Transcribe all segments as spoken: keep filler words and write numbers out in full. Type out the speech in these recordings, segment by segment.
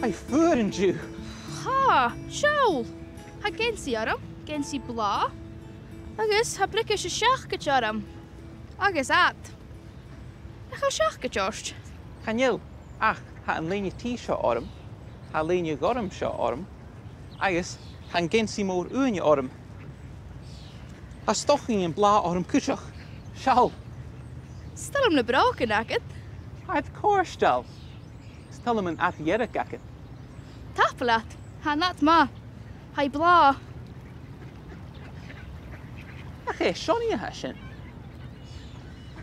Tha i fuar an-diugh. Tha, seall. Tha geansaidh orm, geansaidh blàth. Agus tha briogais a' seacaid orm. Agus ad. Nach eil seacaid ort? Chan eil, ach tha an lèine-t seo orm, tha lèine-ghorm seo orm, agus tha an geansaidh mòr uaine orm. Tha stocainnean blàth orm cuideachd. Seall. 'S toil leam na brògan agad. Tha iad cofhurtail. 'S toil leam an ad dhearg agad. Tapadh leat, tha an ad math. Tha i blàth. Nach e Seonaidh a tha sin?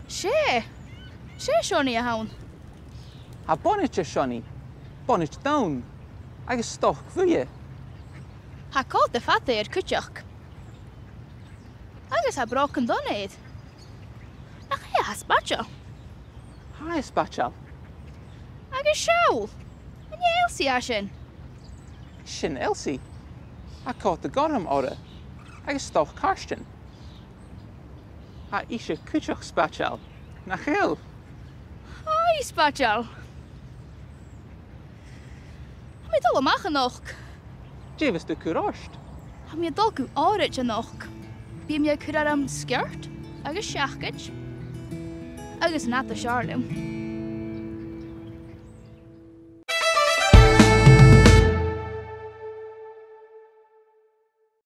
'S e. 'S e Seonaidh a th' ann. Tha bonaid air Seonaidh, bonaid donn, agus stoc bhuidhe. Tha còta fada air cuideachd. Agus tha brògan donna air. Nach e a tha spaideil? Tha e spaideil. Agus seall, an e Elsie a tha sin? Sin Elsie. Tha còta gorm oirre, agus stoc cairtean. Tha ise cuideachd spaideil, nach eil? Tha i spaideil. Tha mi a' dol a-mach a-nochd. Dè bhios tu a' cur ort? Tha mi a' dol gu òraid a-nochd. Bidh mi a' cur orm sgiort agus seacaid agus an ad as fheàrr leam.